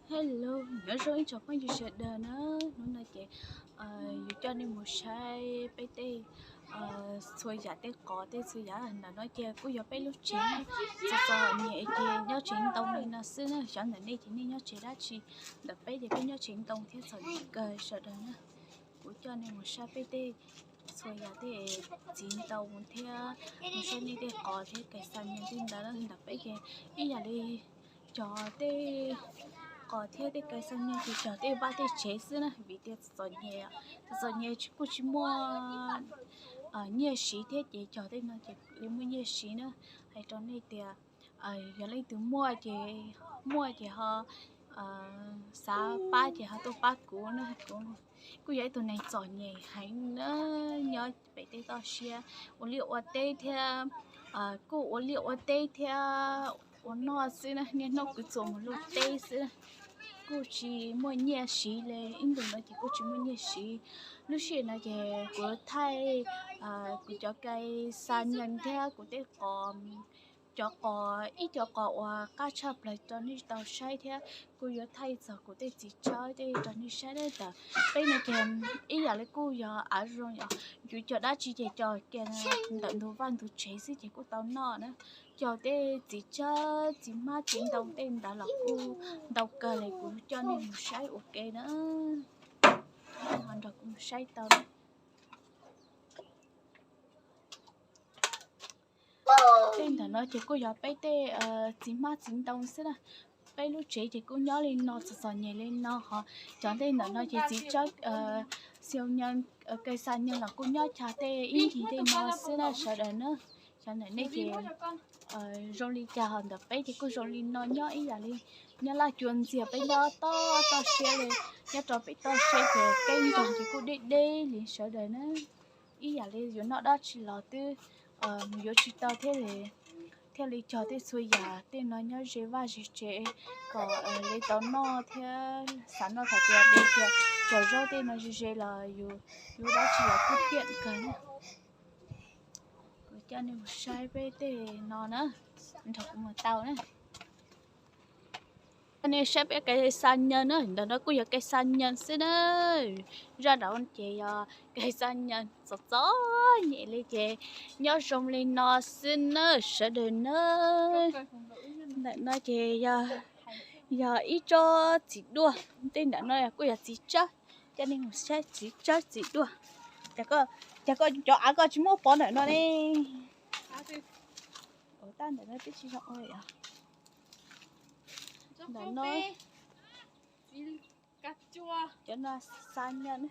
Hello, nyob zoo ib tsoom phooj ywg sawv daws na. Hnub no ces yuav coj nej mus saib peb tej txhua yam tej qos tej txhua yam. Ntawm no ces kuj yog peb lub tsev txom txom nyem ces nyob tsev ntoo li no xwb na. Xyov ntawm nej ces nej nyob tsev dab tsi, ntawm peb ces peb nyob tsev ntoo thiab txom nyem kawg sawv daws na. Kuv coj nej mus saib peb tej txhua yam tej txiv ntoo thiab mus saib nej tej qos thiab kais xa nyias tej ntawd. Ntawm peb ces ib yam li cog tej qos thiab tej kais xa nyias ces cog tej vaj tej tsev xwb na, vim tias txom nyem, txom nyem kuj tsis muaj nyiaj siv thiab ces cog tej no ces li muaj nyiaj siv na. Hais rau nej tias yog leej twg muaj ces, muaj ces ho xav pab ces ho tuaj pab kuv na. Kuv kuj yog ib tug neeg txom nyem heev na, nyob pem tej toj siab ua liaj ua teb thiab, kuj ua liaj ua teb thiab ua noj xwb na, niaj hnub kwv txuas mus luaj teb xwb. Kuj tsis muaj nyiaj siv li, ib ntus no ces kuj tsis muaj nyiaj siv. Lub sij hawm no ces kuv thaij kuv cov kais xa nyias thiab kuv tej qos, cov qos, ib co qos uas qab tshaj plaws rau nej tau saib thiab kuj yuav thaij txog kuv tej txiv tsawb tej rau nej saib na. Ntawm peb no ces ib yam li kuj yog av zoo, yus cog dab tsi ces cog ntawm ntug vaj ntug tsev xwb ces kuj tau noj na. Cog tej txiv tsawb txiv hmab txiv ntoo tej ntawd los kuj ntau kawg li, kuv coj nej mus saib ua ke na. Ho nrog kuv mus saib tau na. Tej ntawm no ces kuj yog peb tej txiv hmab txiv ntoo xwb na. Peb lub tsev ces kuj nyob li no txom txom nyem li no, ho cov tej ntawm no ces txiv tsawb, xyoo nyo, kais xa nyias los kuj nyob chaw tej ib ncig tej no xwb na sawv daws na. Cov ntawm nej ces zoo li cas, ho ntawm peb ces kuj zoo li no, nyob ib yam li nyob laj cua ntxiag peb nyob toj toj siab li, nyob rau pem toj siab ces keeb ntoo ces kuj deb deb li sawv daws na. Ib yam li yuav noj dab tsi los twb mus yuav tsis tau thiab li, thiaj li cog tej txhua yam tej no nyob ze vaj ze tsev kom li tau noj thiab xav noj thaum twg de kiag cov zaub tej no ze ze los yus yuav dab tsi los kuj tiam kawg na. Kuv coj nej mus saib peb tej no na, nrog kuv mus tau na. Nej saib peb kais xa nyias na, ntawm no kuj yog kais xa nyias xwb na. Zaj nraud ces yog kais xa nyias txom txom nyem li ces nyob zoo li no xwb na sawv daws na. Ntawm no ces yog ib tsob txiv duaj, tej ntawm no kuj yog txiv tsawb, coj nej mus saib txiv tsawb txiv duaj. Cas koj cov av koj tsis muab pov ntawm no ne? Tab ntawm no twb tsis zoo ua li os. Ntawm no cov no xa nyias.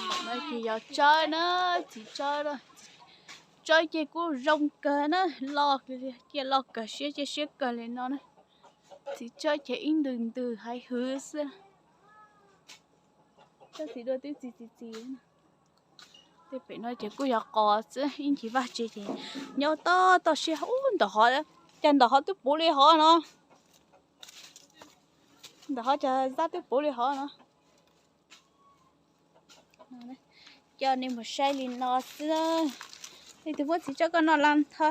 Ntawm no ces yog tsawb na, txiv tsawb, tsawb ces kuj zoo kawg na, loj, cia loj kawg siab, cia siab kawg li no na. Txiv tsawb ces ib ntws ntws haiv hwv xwb. Tsawb txiv duaj twb txi txi txi. Tej pem no ces kuj yog qos xwb, ib ncig vaj tsev ces nyob toj toj siab ub ntawm hov, cas ntawm hov twb puv li hov no. Ntawm hov cas zaj twb puv li hov no. Coj nej mus saib li no xwb. Leej twg muab txiv tsawb koj noj la ntho.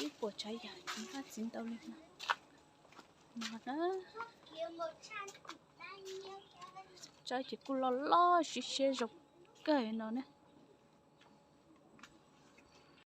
Ib puas tsav yam txiv hmab txiv ntoo li no. Tsawb ces kuj loj loj siab siab zoo kawg no na.